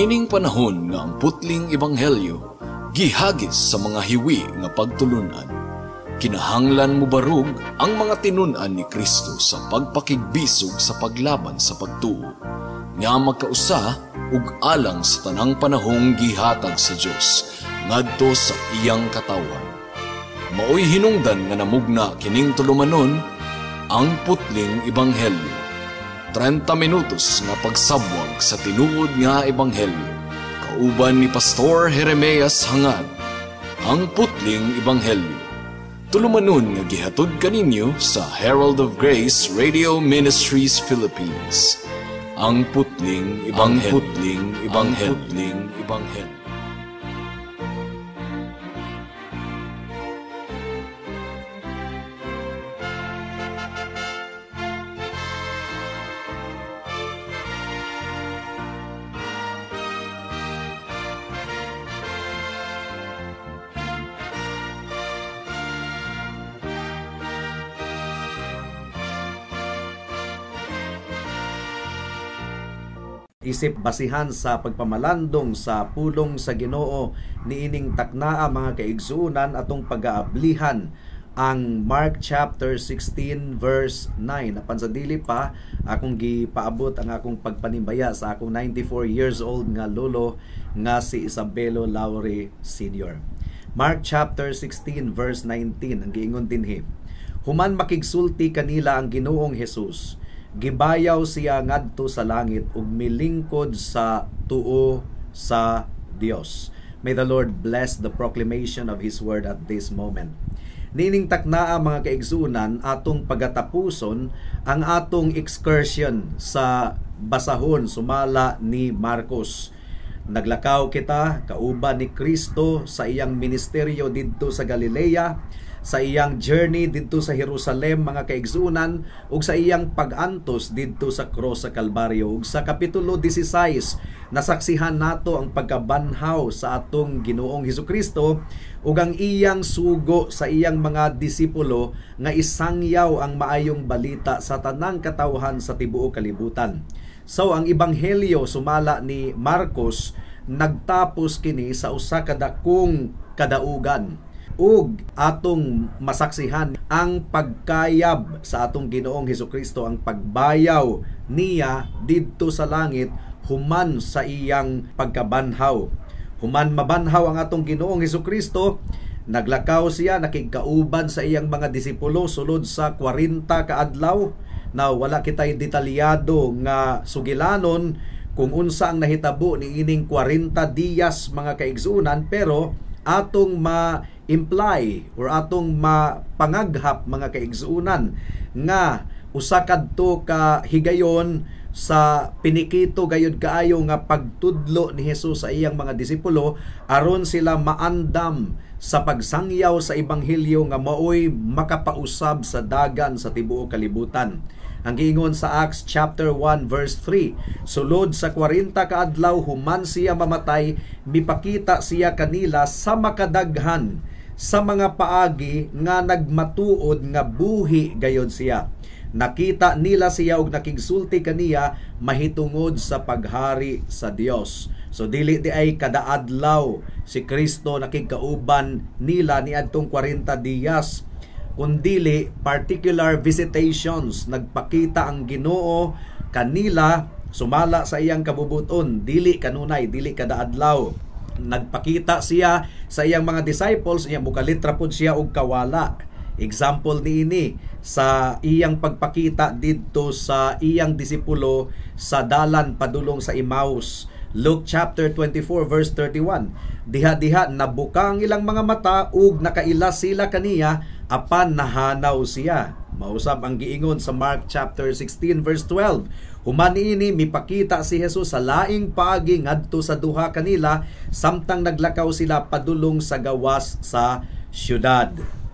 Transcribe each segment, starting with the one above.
Niining panahon nga ang putling ebanghelyo gihagis sa mga hiwi nga pagtulunan, kinahanglan mobarog ang mga tinun-an ni Kristo sa pagpakigbisog sa paglaban sa pagtuo, nga magkausa ug alang sa tanang panahong gihatag sa Dios ngadto sa iyang katawhan. Maoy hinungdan nga namugna kining tulumanon, Ang Putling Ebanghelyo. 30 minutos nga pagsabwag sa tinuod nga ebanghelyo. Kauban ni Pastor Jeremias Hangad, Ang Putling Ebanghelyo. Tulumanon nga gihatod kaninyo sa Herald of Grace Radio Ministries Philippines. Ang Putling Ebanghelyo. Ang Putling Ebanghelyo. Putling Ebanghelyo. Isip basihan sa pagpamalandong sa pulong sa Ginoo niining taknaa, mga kaigsuonan, atong pag-aablihan ang Mark chapter 16 verse 9. Apan sa dili pa, akong gipaabot ang akong pagpanimbaya sa akong 94 years old nga lolo nga si Isabelo Laure Sr. Mark chapter 16 verse 19 ang giingon dinhi. Human makigsulti kanila ang Ginoong Hesus, gibayaw siya ngadto sa langit ug milingkod sa tuo sa Dios. May the Lord bless the proclamation of His word at this moment. Nining taknaa, mga kaigsunan, atong pagatapuson ang atong excursion sa basahon sumala ni Marcos. Naglakaw kita kauban ni Kristo sa iyang ministeryo didto sa Galilea, sa iyang journey didto sa Jerusalem, mga kaigsunan, ug sa iyang pag-antos didto sa cross sa Kalbaryo. Ug sa kapitulo 16, nasaksihan nato ang pagkabanhaw sa atong Ginoong Hesukristo ug ang iyang sugo sa iyang mga disipulo nga isangyaw ang maayong balita sa tanang katawhan sa tibuok kalibutan. So ang ebanghelyo sumala ni Marcos nagtapos kini sa usa ka dakong kadaugan ug atong masaksihan ang pagkayab sa atong Ginoong Hesukristo, ang pagbayaw niya didto sa langit human sa iyang pagkabanhaw. Human mabanhaw ang atong Ginoong Hesukristo, naglakaw siya, nakigkauban sa iyang mga disipulo sulod sa 40 kaadlaw. Na wala kitay detalyado nga sugilanon kung unsa ang nahitabo niining 40 diyas, mga kaigsunan, pero atong ma-imply or atong mapangaghap, mga kaigsuunan, nga usa kadto ka higayon sa pinikito gayud kaayo nga pagtudlo ni Hesus sa iyang mga disipulo aron sila maandam sa pagsangyaw sa ebanghelyo nga maoy makapausab sa dagan sa tibuok kalibutan. Ang giingon sa Acts chapter 1 verse 3, sulod sa 40 kaadlaw human siya mamatay, mipakita siya kanila sa makadaghan sa mga paagi nga nagmatuod nga buhi gayod siya. Nakita nila siya og nakigsulti kaniya mahitungod sa paghari sa Dios. So dili di ay kada adlaw si Kristo nakigkauban nila niadtong 40 diyas, kundili particular visitations, nagpakita ang Ginoo kanila sumala sa iyang kabubuton, dili kanunay, dili kada adlaw. Nagpakita siya sa iyang mga disciples, iyang mukalitra pod siya og kawala. Example niini sa iyang pagpakita didto sa iyang disipulo sa dalan padulong sa Emmaus. Luke chapter 24 verse 31. Diha-diha nabuka ang ilang mga mata ug nakaila sila kaniya apan nahanaw siya. Mausab ang giingon sa Mark chapter 16 verse 12. Human niini mipakita si Jesus sa laing paagi ngadto sa duha kanila samtang naglakaw sila padulong sa gawas sa syudad.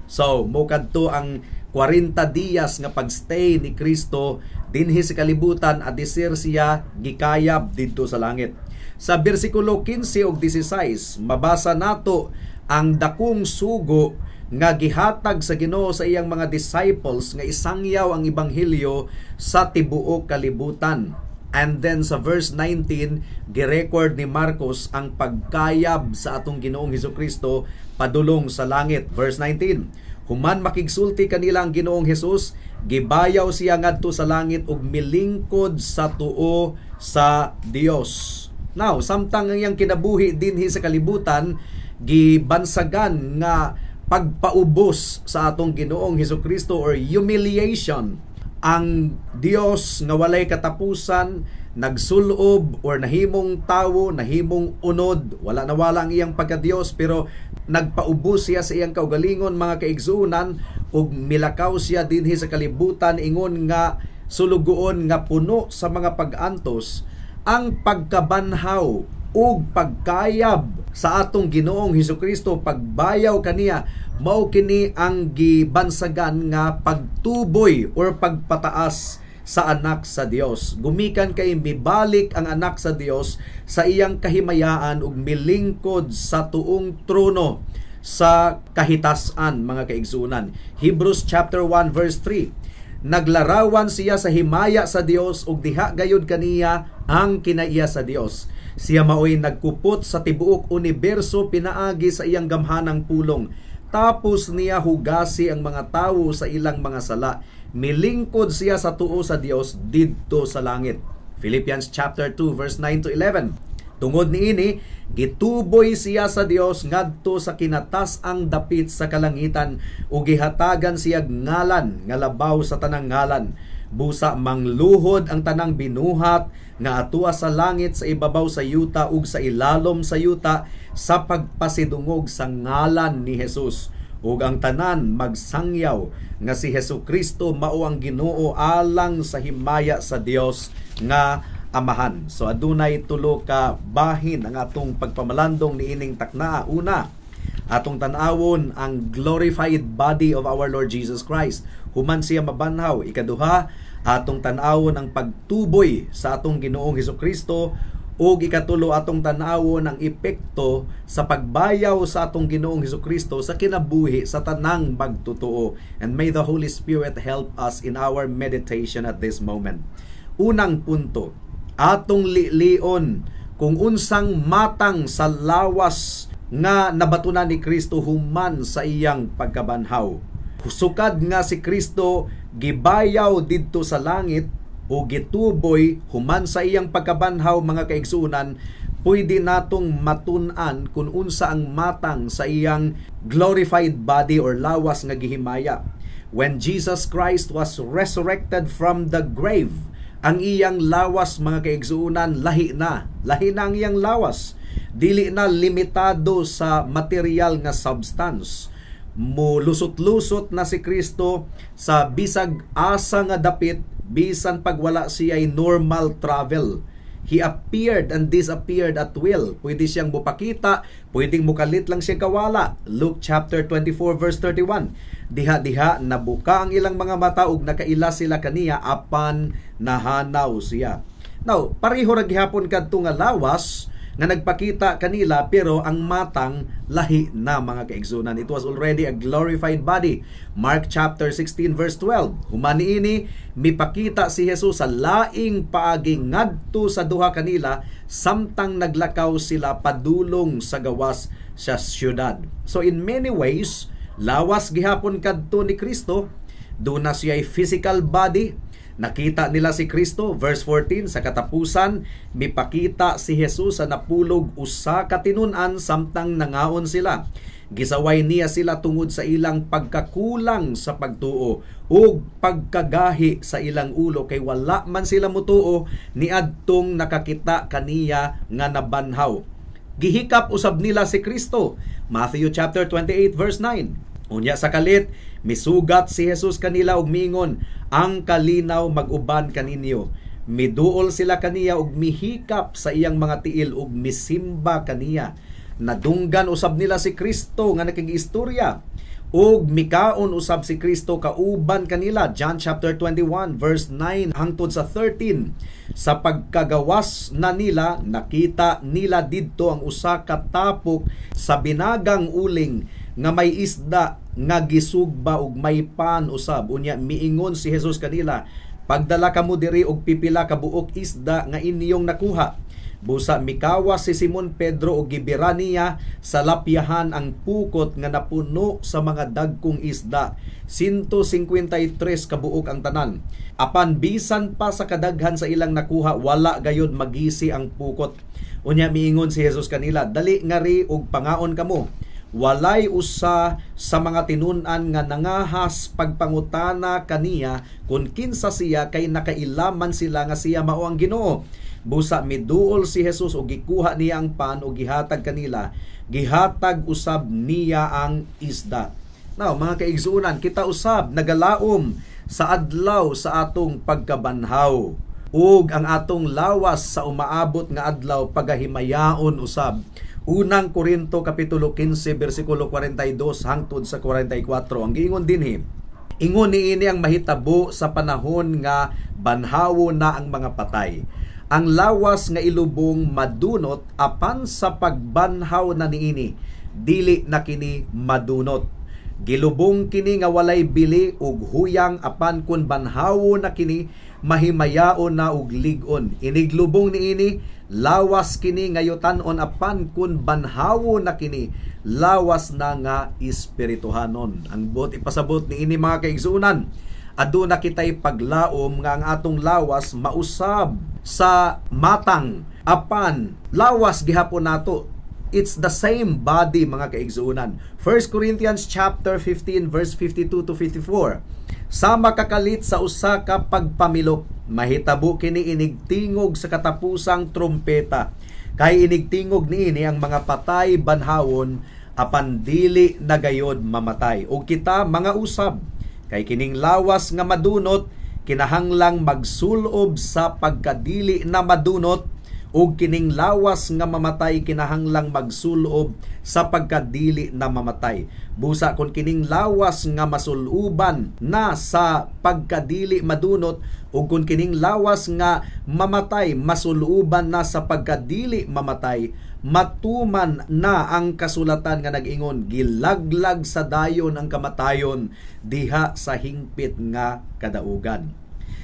So, mokadto ang 40 diyas nga pagstay ni Kristo dinhi sa kalibutan adisir siya gikayab didto sa langit. Sa bersikulo 15 ug 16, mabasa nato ang dakong sugo nga gihatag sa Ginoo sa iyang mga disciples nga isangyaw ang ebanghelyo sa tibuok kalibutan. And then sa verse 19, girecord ni Marcos ang pagkayab sa atong Ginoong Hesukristo padulong sa langit. Verse 19, human makigsulti kanila ang Ginoong Hesus, gibayaw siya ngadto sa langit ug milingkod sa tuo sa Dios. Now, samtang ang iyang kinabuhi dinhi sa kalibutan, gibansagan nga pagpaubos sa atong Ginoong Hesukristo or humiliation. Ang Dios nga walay katapusan nagsulob or nahimong tawo, nahimong unod, wala na wala ang iyang pagka-Dios, pero nagpaubos siya sa iyang kaugalingon, mga kaigsuonan, ug milakaw siya dinhi sa kalibutan ingon nga sulugoon nga puno sa mga pag-antos. Ang pagkabanhaw ug pagkayab sa atong Ginoong Hesukristo, pagbayaw kaniya, mao kini ang gibansagan nga pagtuboy or pagpataas sa anak sa Dios. Gumikan kay mibalik ang anak sa Dios sa iyang kahimayaan ug milingkod sa tuong trono sa kahitasan, mga kaigsuonan. Hebrews chapter 1 verse 3. Naglarawan siya sa himaya sa Dios ug diha gayud kaniya ang kinaiya sa Dios. Siya maoy nagkupot sa tibuok uniberso pinaagi sa iyang gamhanang pulong. Tapos niya hugasi ang mga tawo sa ilang mga sala. Milingkod siya sa tuo sa Dios didto sa langit. Philippians chapter 2 verse 9 to 11. Tungod niini, gituboy siya sa Dios ngadto sa kinatas-ang dapit sa kalangitan ug gihatagan siya ngalan nga labaw sa tanang ngalan. Busa mangluhod ang tanang binuhat nga atua sa langit, sa ibabaw sa yuta ug sa ilalom sa yuta sa pagpasidungog sa ngalan ni Jesus, ug ang tanan magsangyaw nga si Hesukristo mao ang Ginoo alang sa himaya sa Dios nga Amahan. So adunay tulo ka bahin ang atong pagpamalandong niining taknaa. Una, atong tan-awon ang glorified body of our Lord Jesus Christ human siya mabanhaw. Ikaduha, atong tan-awon ang pagtuboy sa atong Ginoong Hesukristo, ug ikatulo, atong tan-awon ang epekto sa pagbayaw sa atong Ginoong Hesukristo sa kinabuhi sa tanang magtotoo. And may the Holy Spirit help us in our meditation at this moment. Unang punto, atong lilion kung unsang matang sa lawas nga nabatunan ni Kristo human sa iyang pagkabanhaw. Sukad nga si Kristo gibayaw didto sa langit o gituboy human sa iyang pagkabanhaw, mga kaigsuonan, pwede natong matun-an kung unsa ang matang sa iyang glorified body or lawas nga gihimaya. When Jesus Christ was resurrected from the grave, ang iyang lawas, mga kaigsuonan, lahi na. Lahi na ang iyang lawas. Dili na limitado sa material nga substance. Mulusot-lusot na si Kristo sa bisag asa nga dapit, bisan pag wala siya normal travel. He appeared and disappeared at will. Pwede siyang mupakita, pwedeng mukalit lang siya kawala. Luke chapter 24 verse 31. Diha-diha nabuka ang ilang mga mata ug nakaila sila kaniya, apan nahanaw siya. Now, pareho ra gihapon kadto nga lawas nga nagpakita kanila, pero ang matang lahi na, mga kaigsuonan. It was already a glorified body. Mark chapter 16 verse 12. Human niini, mipakita si Jesus sa laing paagi ngadto sa duha kanila samtang naglakaw sila padulong sa gawas sa syudad. So in many ways, lawas gihapon kadto ni Kristo. Duna siya physical body. Nakita nila si Kristo, verse 14, sa katapusan, mipakita si Jesus sa napulog usa ka tinun-an samtang nangaon sila. Gisaway niya sila tungod sa ilang pagkakulang sa pagtuo ug pagkagahi sa ilang ulo kay wala man sila mutuo niadtong nakakita kaniya nga nabanhaw. Gihikap usab nila si Kristo. Matthew chapter 28 verse 9. Unya sa kalit, misugat si Jesus kanila ug mingon, "Ang kalinaw mag-uban kaninyo." Miduol sila kaniya ug mihikap sa iyang mga tiil ug misimba kaniya. Nadunggan usab nila si Kristo nga nakigistorya ug mikaon usab si Kristo kauban kanila. John chapter 21 verse 9 hangtod sa 13. Sa pagkagawas na nila, nakita nila didto ang usa ka tapok sa binagang uling nga may isda nga gisugba ug may pan usab. Unya miingon si Jesus kanila, Pagdala kamo diri og pipila ka buok isda nga inyong nakuha." Busa mikawas si Simon Pedro og gibira niya sa lapyahan ang pukot nga napuno sa mga dagkong isda. 153 ka buok ang tanan. Apan bisan pa sa kadaghan sa ilang nakuha, wala gayod magisi ang pukot. Unya miingon si Jesus kanila, "Dali ngari og pangaon kamo." Walay usa sa mga tinun-an nga nangahas pagpangutana kaniya kung kinsa siya, kay nakailaman sila nga siya mao ang Ginoo. Busa miduol si Jesus og gikuha niya ang pan og gihatag kanila, gihatag usab niya ang isda. Now, mga kaigsuonan, kita usab nagalaom sa adlaw sa atong pagkabanhaw. Ug ang atong lawas sa umaabot nga adlaw pagahimayaon usab. Unang Korinto kapitulo 15 bersikulo 42 hangtod sa 44 ang giingon dinhi. Ingon niini ang mahitabo sa panahon nga banhawo na ang mga patay. Ang lawas nga ilubong madunot, apan sa pagbanhaw na niini dili na kini madunot. Gilubong kini nga walay bili ug huyang, apan kun banhawo na kini, mahimayaon na og lig-on. Iniglubong niini, lawas kini nga yutan-on, apan kun banhawo na kini, lawas na nga espirituhanon. Ang buot ipasabot niini, mga kaigsuonan, aduna kitay paglaom nga ang atong lawas mausab sa matang, apan lawas gihapon nato. It's the same body, mga kaigsuonan. 1 Corinthians chapter 15 verse 52 to 54. Sa makakalit sa usa ka pagpamilok, mahitabo kini inigtingog sa katapusang trumpeta. Kay inigtingog niini, ang mga patay banhawon apan dili na gayod mamatay. Ug kita mga usab, kay kining lawas nga madunot kinahanglang magsulob sa pagkadili na madunot, ug kining lawas nga mamatay kinahanglang magsulob sa pagkadili na mamatay. Busa kon kining lawas nga masuluban na sa pagkadili madunot, ug kon kining lawas nga mamatay masuluban na sa pagkadili mamatay, matuman na ang kasulatan nga nag-ingon, "Gilaglag sa dayon ang kamatayon diha sa hingpit nga kadaugan."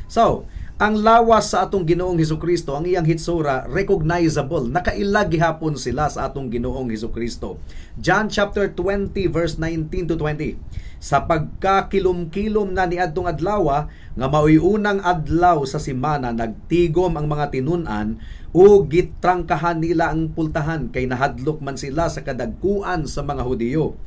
So, ang lawas sa atong Ginoong Hesukristo, ang iyang hitsura, recognizable. Nakaila gihapon sila sa atong Ginoong Hesukristo. John chapter 20 verse 19 to 20. Sa pagkakilom-kilom na niadtong adlaw, nga maoy unang adlaw sa semana, nagtigom ang mga tinun-an ug gitrangkahan nila ang pultahan kay nahadlok man sila sa kadagkuan sa mga Hudiyo.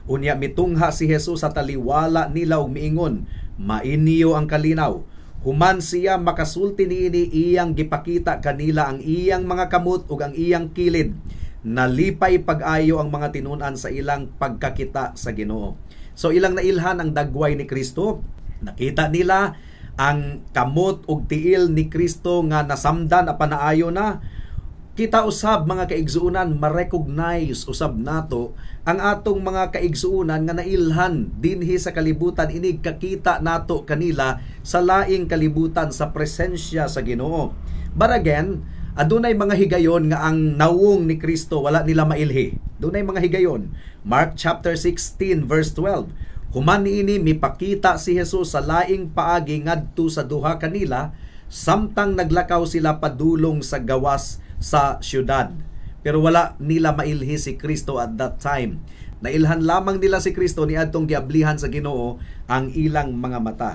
Unya mitungha si Jesus sa taliwala nila ug miingon, "Mainyo ang kalinaw." Human siya makasulti niini, iyang gipakita kanila ang iyang mga kamot ug ang iyang kilid. Nalipay pag-ayo ang mga tinun-an sa ilang pagkakita sa Ginoo. So ilang nailhan ang dagway ni Kristo. Nakita nila ang kamot ug tiil ni Kristo nga nasamdan apan naayo na. Kita usab, mga kaigsuonan, ma-recognize usab nato ang atong mga kaigsuonan nga nailhan dinhi sa kalibutan inig kakita nato kanila sa laing kalibutan, sa presensya sa Ginoo. But again, adunay mga higayon nga ang nawong ni Kristo wala nila mailhi. Dunay mga higayon. Mark chapter 16 verse 12. Human niini, mipakita si Jesus sa laing paagi ngadto sa duha kanila samtang naglakaw sila padulong sa gawas sa syudad. Pero wala nila mailhi si Kristo at that time. Nailhan lamang nila si Kristo niadtong giablihan sa Ginoo ang ilang mga mata.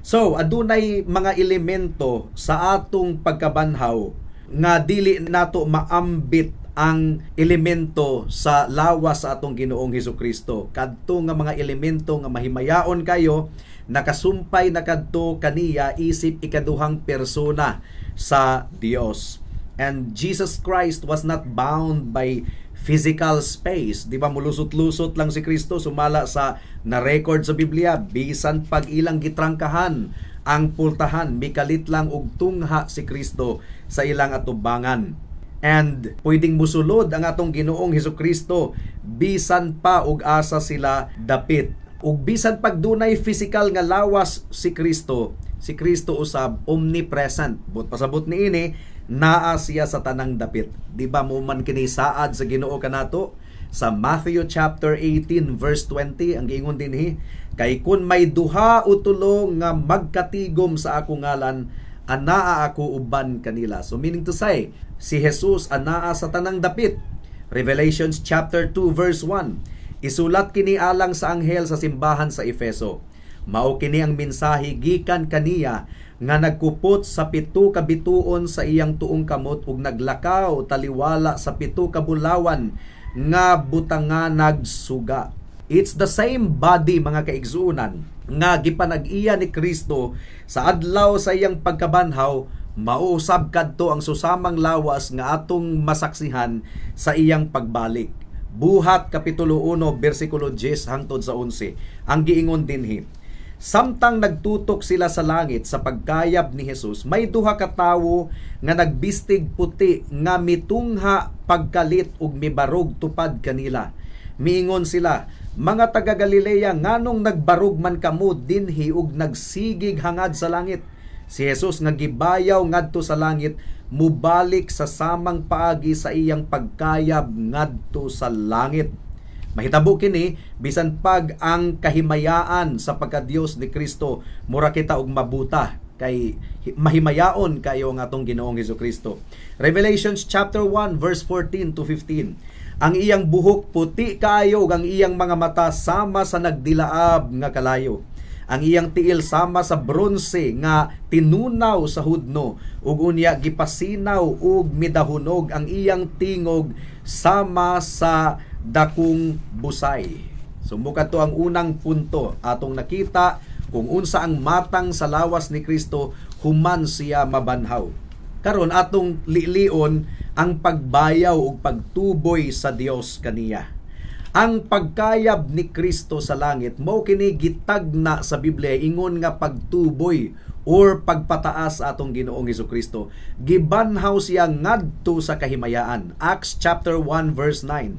So, adunay mga elemento sa atong pagkabanhaw nga dili nato maambit ang elemento sa lawas sa atong Ginoong Hesukristo. Kadto nga mga elemento nga mahimayaon kayo, nakasumpay na kadto kaniya isip ikaduhang persona sa Dios. And Jesus Christ was not bound by physical space. Di ba, mulusot-lusot lang si Kristo sumala sa na-record sa Biblia, bisan pag ilang gitrangkahan ang pultahan, mikalit lang og tungha si Kristo sa ilang atubangan. And pwedeng musulod ang atong Ginoong Hesukristo bisan pa og asa sila dapit. Ug bisan pag dunay physical nga lawas si Kristo, si Kristo usab omnipresent. But pasabot niini, naa siya sa tanang dapit. Di ba mo man kini saad sa Ginoo kanato Sa Matthew chapter 18 verse 20, ang giingon dinhi, "Kay kun may duha o tulo nga magkatigom sa akong ngalan, anaa ako uban kanila." So meaning to say, si Jesus anaa sa tanang dapit. Revelations chapter 2 verse 1. "Isulat kini alang sa anghel sa simbahan sa Efeso. Mao kini ang mensahe gikan kaniya nga nagkupot sa pito ka bituon sa iyang tuong kamot ug naglakaw taliwala sa pito ka bulawan nga butanganag suga." It's the same body, mga kaigsuonan, nga gipanag-iya ni Kristo sa adlaw sa iyang pagkabanhaw. Mao usab kadto ang susamang lawas nga atong masaksihan sa iyang pagbalik. Buhat kapitulo 1 bersikulo 10 hangtod sa 11. Ang giingon dinhi, samtang nagtutok sila sa langit sa pagkayab ni Jesus, may duha ka tawo nga nagbistig puti nga mitungha pagkalit ug mibarog tupad kanila. Miingon sila, "Mga taga Galilea, nganong nagbarog man kamo dinhi ug nagsigig hangad sa langit? Si Jesus nga gibayaw ngadto sa langit mubalik sa samang paagi sa iyang pagkayab ngadto sa langit." Mahitabo kini bisan pag ang kahimayaan sa pagkadiyos ni Kristo mura kita og mabuta, kay mahimayaon kayo ang atong Ginoong Kristo. Revelations chapter 1 verse 14 to 15. Ang iyang buhok puti kaayo ug ang iyang mga mata sama sa nagdilaab nga kalayo. Ang iyang tiil sama sa bronse nga tinunaw sa hudno ug unya gipasinaw ug midahunog. Ang iyang tingog sama sa dakong busay. So mao to ang unang punto atong nakita kung unsa ang matang sa lawas ni Kristo human siya mabanhaw. Karon, atong lilion ang pagbayaw ug pagtuboy sa Dios kaniya. Ang pagkayab ni Kristo sa langit mao kini gitagna sa Biblia ingon nga pagtuboy or pagpataas sa atong Ginoong Kristo. Gibanhaw siya ngadto sa kahimayaan. Acts chapter 1 verse 9.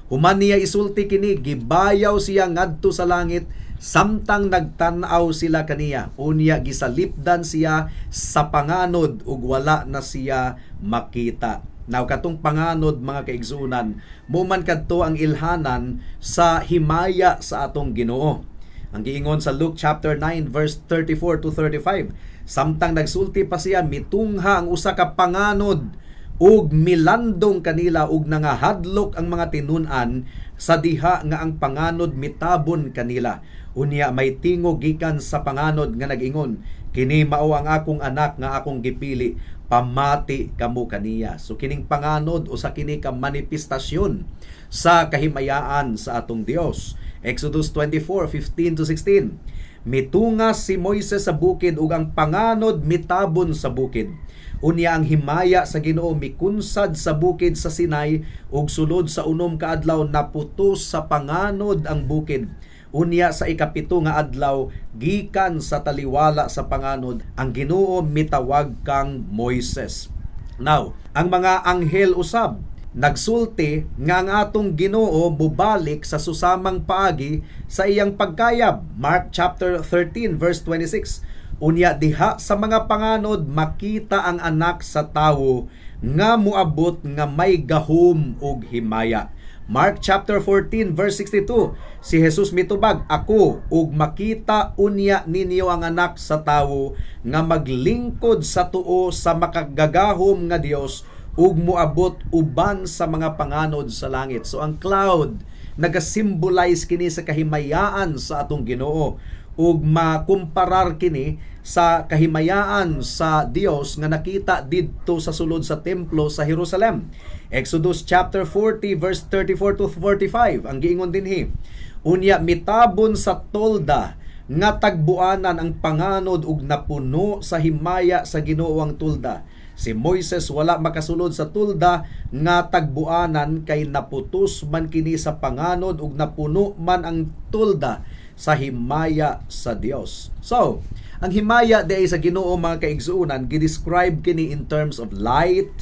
Human niya isulti kini, gibayaw siya ngadto sa langit samtang nagtan-aw sila kaniya. Unya gisalipdan siya sa panganod ug wala na siya makita. Now, katong panganod, mga kaigsunan, mao man kadto ang ilhanan sa himaya sa atong Ginoo. Ang giingon sa Luke chapter 9 verse 34 to 35, samtang nagsulti pa siya, mitungha ang usa ka panganod ug milandong kanila ug nangahadlok ang mga tinun-an sa diha nga ang panganod mitabon kanila. Unya may tingog gikan sa panganod nga nag-ingon, "Kini mao ang akong anak nga akong gipili, pamati kamo kaniya." So kining panganod usa kini ka manifestasyon sa kahimayaan sa atong Dios. Exodus 24:15 to 16. Mitungas si Moises sa bukid ug ang panganod mitabon sa bukid. Unya ang himaya sa Ginoo mikunsad sa bukid sa Sinai ug sulod sa 6 ka adlaw naputos sa panganod ang bukid. Unya sa 7 nga adlaw, gikan sa taliwala sa panganod, ang Ginoo mitawag kang Moises. Now, ang mga anghel usab nagsulti nga ang atong Ginoo mubalik sa susamang paagi sa iyang pagkayab. Mark chapter 13 verse 26. Unya diha sa mga panganod makita ang Anak sa Tawo nga muabot nga may gahom ug himaya. Mark chapter 14 verse 62. Si Jesus mitubag, "Ako ug makita unya ninyo ang Anak sa Tawo nga maglingkod sa tuo sa makagagahom nga Dios ug moabot uban sa mga panganod sa langit." So ang cloud nagasimbolize kini sa kahimayaan sa atong Ginoo ug makumparar kini sa kahimayaan sa Dios nga nakita didto sa sulod sa templo sa Jerusalem. Exodus chapter 40 verse 34 to 45, ang giingon dinhi, unya mitabon sa tolda nga tagbuanan ang panganod ug napuno sa himaya sa Ginoo ang tolda. Si Moises wala makasulod sa tolda nga tagbuanan kay naputos man kini sa panganod ug napuno man ang tolda sa himaya sa Dios. So, ang himaya diay sa Ginoo, mga kaigsuonan, gi-describe kini in terms of light,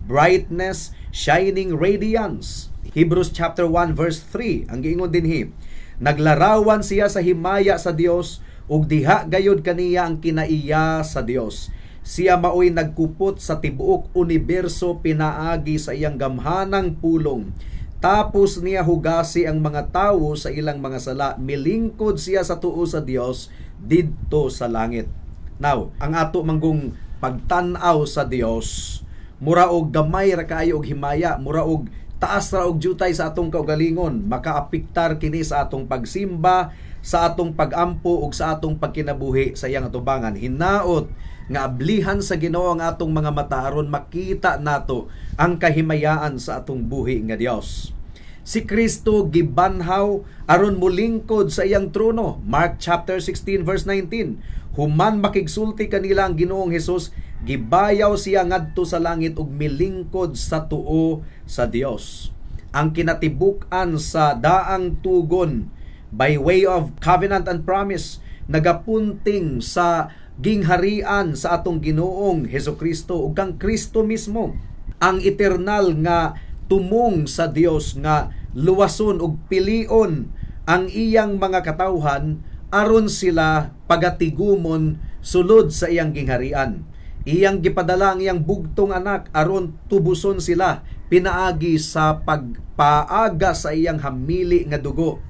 brightness, shining radiance. Hebrews chapter 1 verse 3, ang giingon dinhi, naglarawan siya sa himaya sa Dios ug diha gayud kaniya ang kinaiya sa Dios. Siya maoy nagkupot sa tibuok uniberso pinaagi sa iyang gamhanang pulong. Tapos niya hugasi ang mga tawo sa ilang mga sala, milingkod siya sa tuo sa Dios didto sa langit. Now, ang ato manggong pagtan-aw sa Dios, mura og gamay ra kaayo og himaya, mura og taas ra og jutay sa atong kaugalingon, makaapektar kini sa atong pagsimba, sa atong pagampo ug sa atong pagkinabuhi sa iyang atubangan. Hinaot nga ablihan sa Ginoo ang atong mga mata aron makita nato ang kahimayaan sa atong buhi nga Dios. Si Kristo gibanhaw aron molingkod sa iyang trono. Mark chapter 16 verse 19. Human makigsulti kanila ang Ginoong Hesus, gibayaw siya ngadto sa langit ug milingkod sa tuo sa Dios. Ang kinatibuk-an sa daang tugon by way of covenant and promise nagapunting sa gingharian sa atong Ginoong Hesukristo ug kang Kristo mismo ang eternal nga tumong sa Dios nga luwason ug pilion ang iyang mga katawhan aron sila pagatigumon sulod sa iyang gingharian. Iyang gipadala ang iyang bugtong anak aron tubuson sila pinaagi sa pagpaaga sa iyang hamili nga dugo.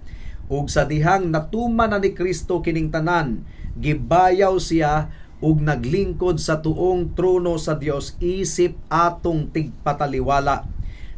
Ug sa dihang natuman na ni Kristo kining tanan, gibayaw siya ug naglingkod sa tuong trono sa Dios isip atong tigpataliwala.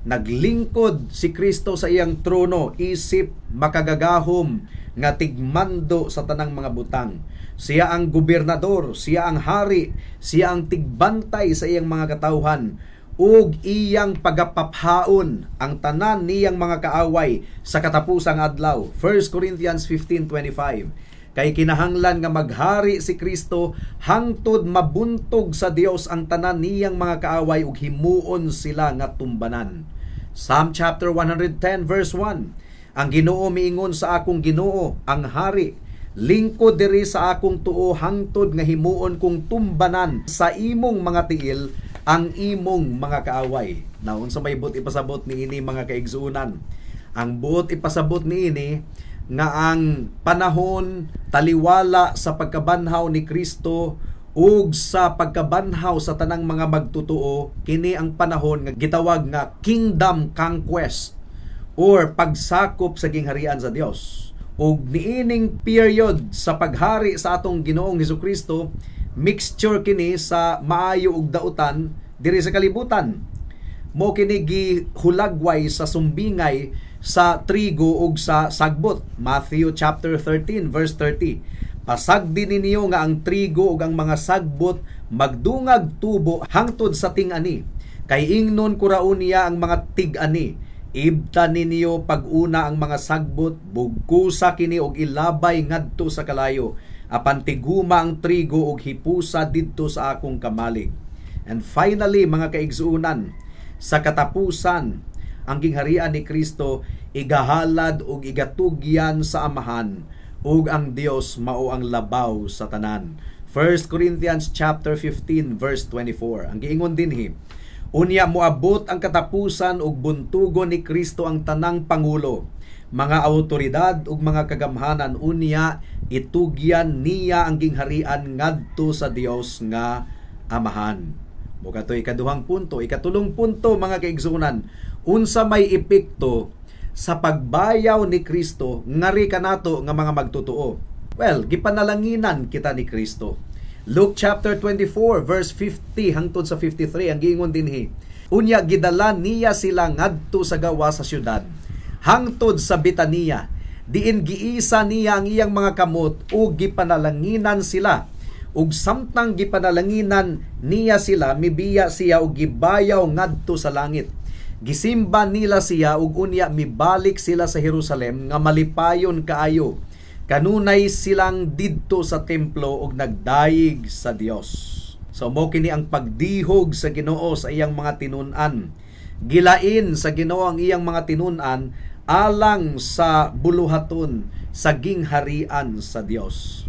Naglingkod si Kristo sa iyang trono isip makagagahom nga tigmando sa tanang mga butang. Siya ang gobernador, siya ang hari, siya ang tigbantay sa iyang mga katawhan ug iyang pagapaphaon ang tanan niyang mga kaaway sa katapusang adlaw. 1 Corinthians 15:25. Kay kinahanglan nga maghari si Kristo hangtod mabuntog sa Dios ang tanan niyang mga kaaway ug himuon sila nga tumbanan. Psalm chapter 110 verse 1. Ang Ginoo miingon sa akong Ginoo, ang hari, lingkod diri sa akong tuo hangtod nga himuon kong tumbanan sa imong mga tiil ang imong mga kaaway. Naunsa may buot ipasabot niini, mga kaigsuonan? Ang buot ipasabot niini nga ang panahon taliwala sa pagkabanhaw ni Kristo ug sa pagkabanhaw sa tanang mga magtotoo, kini ang panahon nga gitawag nga kingdom conquest or pagsakop sa gingharian sa Dios. Ug niining period sa paghari sa atong Ginoong Hesukristo, mixture kini sa maayo ug dautan diri sa kalibutan. Mo kini gihulagway sa sumbingay sa trigo ug sa sagbot. Matthew chapter 13 verse 30. Pasagdi ninyo nga ang trigo ug ang mga sagbot magdungag tubo hangtod sa ting-ani. Kay ingnon ko raon niya ang mga tig-ani, ibta ninyo pag-una ang mga sagbot, bugkusa kini og ilabay ngadto sa kalayo. Apan tiguma ang trigo og hipusa didto sa akong kamalig. And finally, mga kaigsuonan, sa katapusan, ang gingharian ni Kristo igahalad og igatugyan sa Amahan, ug ang Dios mao ang labaw sa tanan. 1 Corinthians chapter 15 verse 24. Ang giingon dinhi, unya moabot ang katapusan ug buntugon ni Kristo ang tanang pangulo, mga autoridad ug mga kagamhanan, unya itugyan niya ang gingharian ngadto sa Dios nga Amahan. Mo kato ikaduhang punto. Ikatulong punto, mga kaigsuonan, unsa may epekto sa pagbayaw ni Kristo ngari kanato nga mga magtotoo? Well, gipanalanginan kita ni Kristo. Luke chapter 24 verse 50 hangtod sa 53, ang giingon dinhi, unya gidala niya sila ngadto sa gawa sa syudad hangtod sa Betania, diin giisa niya ang iyang mga kamot ug gipanalanginan sila. Ug samtang gipanalanginan niya sila, mibiya siya ug gibayaw ngadto sa langit. Gisimba nila siya ug unya mibalik sila sa Jerusalem nga malipayon kaayo. Kanunay silang didto sa templo ug nagdayeg sa Dios. So mo kini ang pagdihog sa Ginoo sa iyang mga tinun-an. Gilain sa Ginoo ang iyang mga tinun-an alang sa buluhaton sa gingharian sa Dios.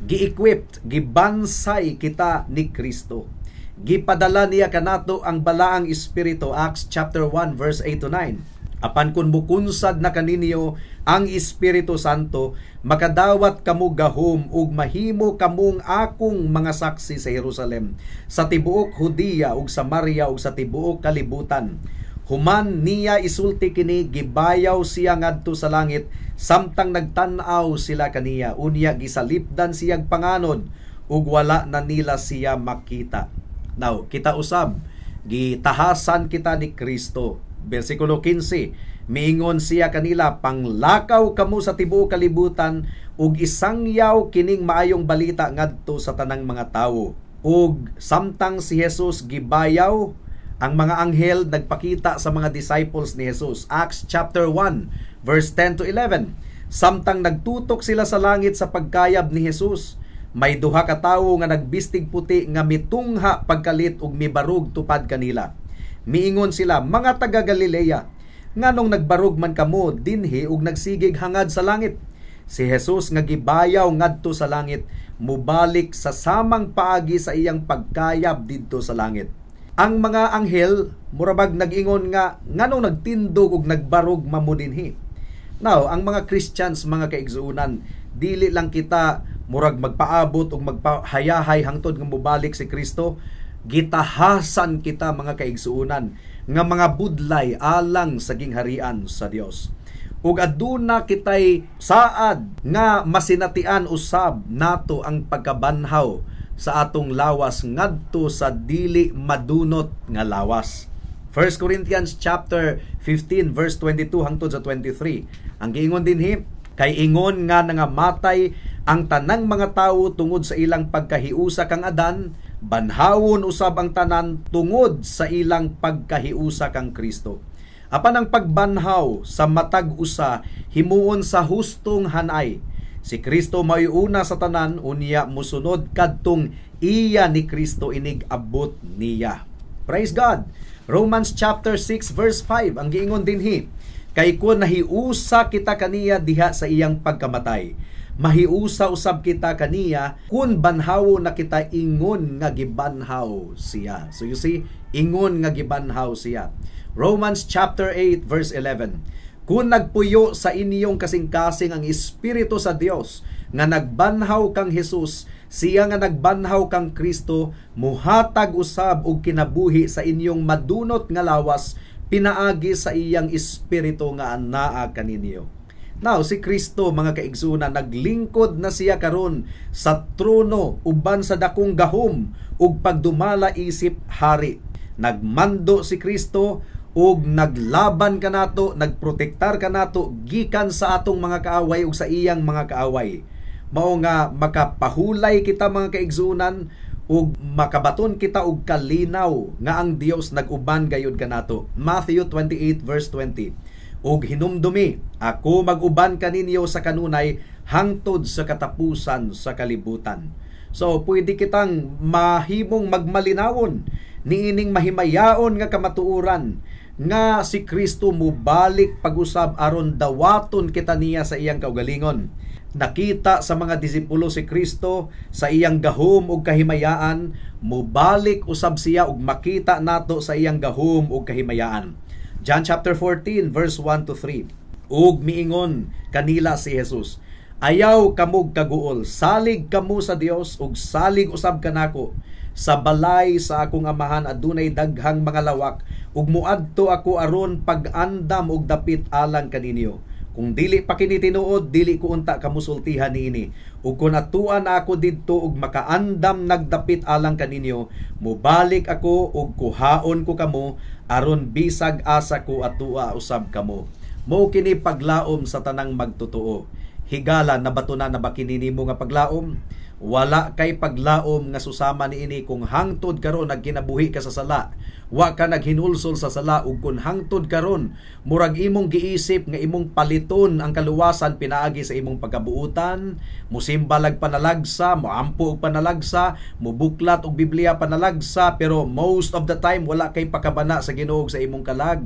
Gi-equipped, gibansay kita ni Kristo. Gipadala niya kanato ang balaang espiritu, Acts chapter 1 verse 8 to 9. Apan kun mukunsad na kaninyo ang Espiritu Santo, makadawat kamo gahom ug mahimo kamong akong mga saksi sa Jerusalem, sa tibuok Judea ug Samaria ug sa tibuok kalibutan. Human niya isulti kini, gibayaw siya ngadto sa langit samtang nagtan-aw sila kaniya. Unya gisalipdan siyag panganod ug wala na nila siya makita. Now, kita usab, gitahasan kita ni Kristo. Bersikulo 15, miingon siya kanila, "Panglakaw kamo sa tibuok kalibutan ug isangyaw kining maayong balita ngadto sa tanang mga tawo." Ug samtang si Jesus gibayaw, ang mga anghel nagpakita sa mga disciples ni Jesus. Acts chapter 1 verse 10 to 11. Samtang nagtutok sila sa langit sa pagkayab ni Jesus, may duha ka tawo nga nagbistig puti nga mitungha pagkalit ug mibarog tupad kanila. Miingon sila, "Mga taga Galilea, nganong nagbarog man kamo dinhi ug nagsigig hangad sa langit? Si Jesus nga gibayaw ngadto sa langit, mubalik sa samang paagi sa iyang pagkayab didto sa langit." Ang mga anghel murabag nag-ingon nga nganong nagtindog ug nagbarog mamo dinhi. Now, ang mga Christians, mga kaigsuonan, dili lang kita murag magpaabot ug magpahayahay hangtod nga mobalik si Kristo. Gitahasan kita, mga kaigsuonan, nga mga budlay alang sa gingharian sa Dios. Ug aduna kitay saad nga masinatian usab nato ang pagkabanhaw sa atong lawas ngadto sa dili madunot nga lawas. 1 Corinthians chapter 15 verse 22 hangtod sa 23. Ang giingon dinhi, "Kay ingon nga nangamatay ang tanang mga tawo tungod sa ilang pagkahiusa kang Adan, banhawon usab ang tanan tungod sa ilang pagkahiusa kang Kristo. Apan ang pagbanhaw sa matag usa himuon sa hustong hanay. Si Kristo mao'y una sa tanan, unya musunod kadtong iya ni Kristo inig abot niya." Praise God. Romans chapter 6 verse 5, ang giingon dinhi, "Kay kun nahiusa kita kaniya diha sa iyang pagkamatay, mahiusa usab kita kaniya kun banhawo na kita ingon nga gibanhaw siya." So you see, ingon nga gibanhaw siya. Romans chapter 8 verse 11. "Kung nagpuyo sa inyong kasing-kasing ang Espiritu sa Dios nga nagbanhaw kang Hesus, siya nga nagbanhaw kang Kristo muhatag usab og kinabuhi sa inyong madunot nga lawas pinaagi sa iyang Espiritu nga anaa kaninyo." Now, si Kristo, mga kaigsuonan, naglingkod na siya karon sa trono uban sa dakong gahom ug pagdumala isip hari. Nagmando si Kristo ug naglaban kanato, nagprotektar kanato gikan sa atong mga kaaway ug sa iyang mga kaaway. Mao nga makapahulay kita, mga kaigsuonan, ug makabaton kita og kalinaw nga ang Dios nag-uban gayud kanato. Matthew 28 verse 20. "Ug hinumdumi, ako mag-uban kaninyo sa kanunay hangtod sa katapusan sa kalibutan." So pwede kitang mahimong magmalinawon niining mahimayaon nga kamatuoran nga si Kristo mubalik pag-usab aron dawaton kita niya sa iyang kaugalingon. Nakita sa mga disipulo si Kristo sa iyang gahom ug kahimayaan, mubalik usab siya ug makita nato sa iyang gahom ug kahimayaan. John chapter 14 verse 1 to 3. Ug miingon kanila si Jesus, "Ayaw kamog kaguol, salig kamo sa Dios ug salig usab kanako. Sa balay sa akong Amahan adunay daghang mga lawak, ug muadto ako aron pag-andam og dapit alang kaninyo. Kung dili pa kini tinuod, dili ko unta kamusultihan niini. Ug kun atuan ako didto ug makaandam nagdapit alang kaninyo, mubalik ako ug kuhaon ko kamo aron bisag asa ko atua usab kamo." Mao kini paglaom sa tanang magtotoo. Higala, nabato na na ba kini nimo nga paglaom? Wala kay paglaom nga susama niini kung hangtod karon nagkinabuhi ka sa sala. Wa ka naghinulsol sa sala, ug kung hangtod karon murag imong giisip nga imong paliton ang kaluwasan pinaagi sa imong pagkabuutan, musimba lag panalagsa, moampo og panalagsa, mubuklat og Biblia panalagsa, pero most of the time wala kay pakabana sa Ginoo sa imong kalag.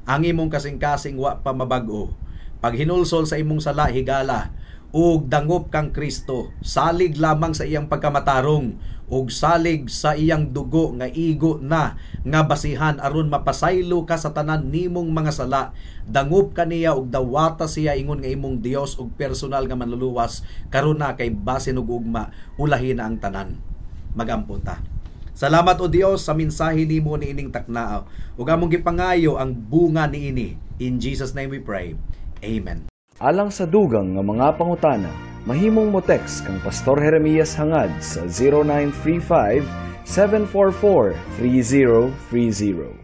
Ang imong kasing-kasing wa pa mabag-o. Paghinulsol sa imong sala, higala, ug dangop kang Kristo, salig lamang sa iyang pagkamatarong ug salig sa iyang dugo nga igo na nga basihan aron mapasaylo ka sa tanan nimong mga sala. Dangop kaniya ug dawata siya ingon nga imong Dios ug personal nga manluluwas karon na, kay basin ug ugma ulahi na ang tanan. Magampo ta. Salamat, O Dios, sa mensahe nimo niining taknaa. Ug among gipangayo ang bunga niini. In Jesus' name we pray. Amen. Alang sa dugang nga mga pangutana, mahimong mo text kang Pastor Jeremias Hangad sa 0935 744 3030.